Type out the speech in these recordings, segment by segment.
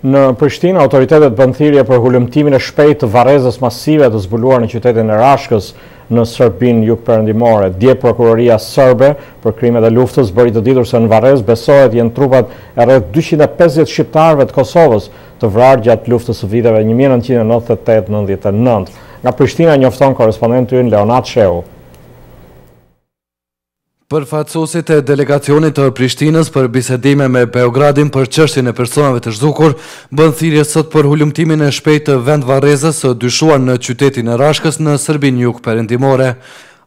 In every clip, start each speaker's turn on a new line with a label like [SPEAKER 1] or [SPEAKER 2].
[SPEAKER 1] Në Prishtinë, autoritetet bënë thirrje për hulumtimin e shpejtë të varrezës masive të zbuluar në qytetin e Rashkës në Serbinë jugperëndimore. Dje prokuroria serbe për krimet e luftës bëri të ditur se në varrezë besohet jenë trupat e rreth 250 shqiptarëve të Kosovës të vrarë gjatë luftës së viteve 1998-99. Nga Prishtina njofton korrespondenti ynë Leonat Shehu.
[SPEAKER 2] Përfaqësuesit e delegacionit të Prishtinës për bisedime me Beogradin për çështjen e personave të zhdukur, bënë thirrje sot për hulumtimin e shpejtë të vendvarrezës së dyshuar në qytetin e Rashkës në Serbinë jugperëndimore.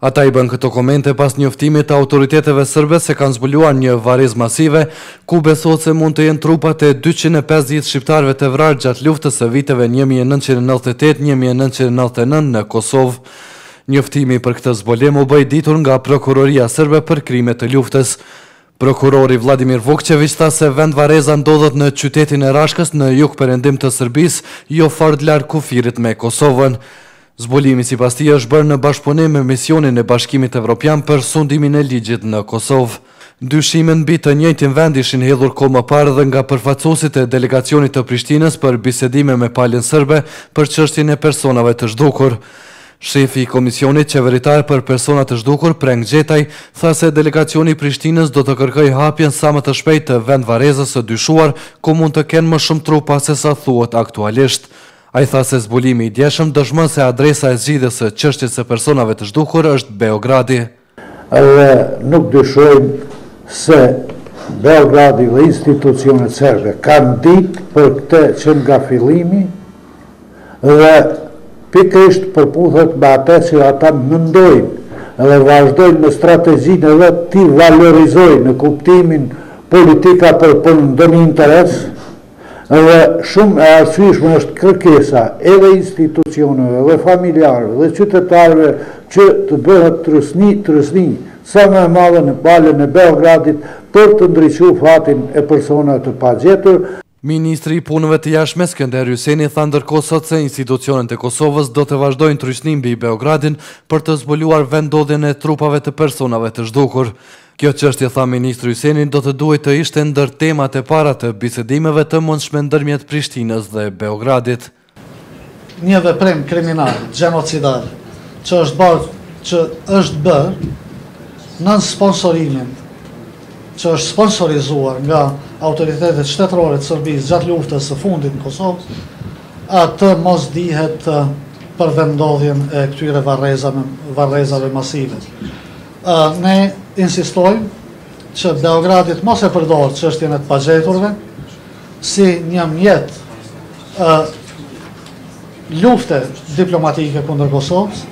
[SPEAKER 2] Ata i bënë këto komente pas njoftimit të autoriteteve serbe se kanë zbuluar një varrezë masive, ku besohet se mund të jenë trupat e 250 shqiptarëve të vrarë gjatë luftës së viteve 1998 1999 në Kosovë. Njoftimi për këtë zbulim u bë i ditur nga Prokuroria serbe për krime të luftës. Prokurori Vlladimir Vukçeviq tha se vendvarreza ndodhet në qytetin e Rashkës në jugperëndim të Serbisë, jo fort larg kufirit me Kosovën. Zbulimi sipas tij është bërë në bashkëpunim me misionin e Bashkimit Evropian për sundimin e ligjit në Kosovë. Dyshime mbi të njëjtin vend ishin hedhur kohë më parë edhe nga përfaqësuesit e delegacionit të Prishtinës për bisedime me palën serbe për çështjen e personave të zhdukur. Shefi i Komisionit Qeveritar për Persona të Zhdukur, Preng Gjetaj, tha se delegacioni i Prishtinës do të kërkojë hapjen sa më të shpejtë të vendvarrezës së dyshuar, ku mund të kenë më shumë trupa sesa thuhet aktualisht. Ai tha se zbulimi i djeshëm dëshmon se adresa e zgjidhjes së çështjes së personave të zhdukur është Beogradi.
[SPEAKER 3] Dhe nuk dyshojmë se Beogradi dhe institucionet serbe kanë ditë për këtë që nga fillimi dhe pikërisht përputhet me atë që ata mendojnë dhe vazhdojnë me strategjinë e vet t'i valorizojnë në kuptimin politik apo për ndonjë interes Dhe shumë e arsyeshme është kërkesa edhe institucioneve dhe familjarëve dhe qytetarëve që të bëhet trysni, trysni sa më e madhe në palën e Beogradit për të ndriçu fatin e personave të pagjetur.
[SPEAKER 2] Ministri i Punëve të Jashtme, Skënder Hyseni tha ndërkohë sot se institucionet e Kosovës do të vazhdojnë trysninë mbi Beogradin për të zbuluar vendndodhjen e trupave të personave të zhdukur. Kjo çështje, tha ministri Hyseni, do të duhej të ishte ndër temat e para të bisedimeve të mundshme ndërmjet Prishtinës dhe Beogradit.
[SPEAKER 4] Një veprim kriminal, gjenocidal, që është bërë, që është bërë nën sponsorimin, që është sponsorizuar nga autoritetet shtetërore të Serbisë gjatë luftës së fundit në Kosovë, të mos dihet për vendndodhjen e këtyre varrezave, varrezave masive. Ne insistojmë që Beogradi të mos e përdorë çështjen e të pagjeturve si një mjet lufte diplomatike kundër Kosovës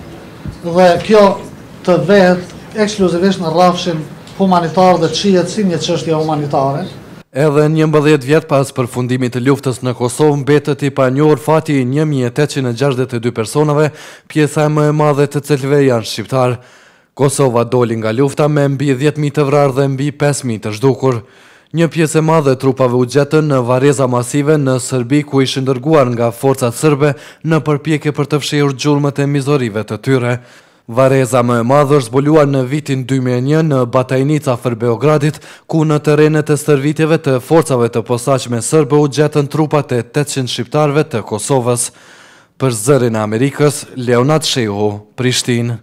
[SPEAKER 4] dhe kjo të vehet ekskluzivisht në rrafshin humanitar dhe të shihet si një çështje humanitare.
[SPEAKER 2] Edhe 11 vjet pas përfundimit të luftës në Kosovë mbetet i panjohur fati i 1862 personave, pjesa më e madhe të cilëve janë shqiptarë. Kosova doli nga lufta me mbi 10.000 të vrarë dhe mbi 5.000 të zhdukur. Një pjesë e madhe e trupave u gjetën në varreza masive në Serbi ku ishin dërguar nga forcat serbe në përpjekje për të fshehur gjurmët e mizorive të tyre. Varreza më e madhe është zbuluar në vitin 2001 në Batajnicë afër Beogradit, ku në terrenet e stërvitjeve të forcave të posaçme serbe u gjetën trupat e 800 shqiptarëve të Kosovës. Për Zërin e Amerikës, Leonat Shehu, Prishtinë.